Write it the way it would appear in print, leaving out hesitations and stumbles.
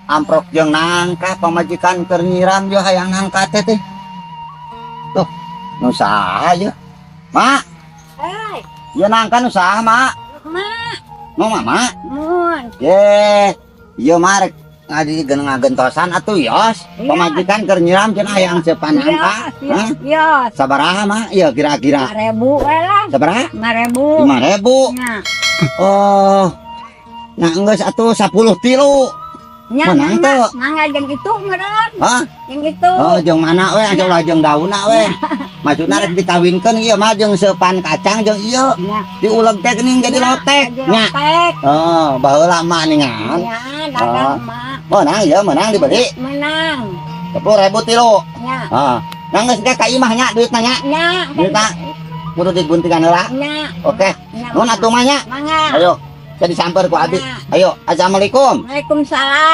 Amprok jeung nangka, pamajikan keur nyiram jeung hayang nangka teh teh. Tuh, nu saha ye? Mak, Eh, ieu nangka nu saha, Mak? Ma, Nu Mama? Mun. Ye, ieu mah rek ngadi ngagentosan atuh yos. Iya. Pamajikan keur nyiram cenah hayang seupan nangka. Hah? Iya, Sabaraha, Mak? Ieu kira-kira. 5.000 we lah. Sabaraha? 5.000. 5.000. Nya. Oh. Nah, enggeus atuh 10 tilu. Nya, Menang mangga, teu? Mangga jeung itu meureun. Hah? Jeung itu. Oh, jeung mana we, jeung ulah jeung daunna we. Maksudna rek dikawinkeun ieu mah jeung seupan kacang jeung ieu diuleg teh geuning jadi lotek. Jadi Nya. lotek. Oh, baheula mah ningan. Nya, dagang mah. Menang ieu, menang dibeli. Menang. 10.000 tilu. Nya. Ah. Nah, geus ge ka imah nya duitna nya. Nya. Duitna kudu diguntingan heula. Nya. Oke. Nya. Nuhun atuh mah nya. Mangga. Ayo, jadi samper ku abi. Nya. Ayo, assalamualaikum. Waalaikumsalam.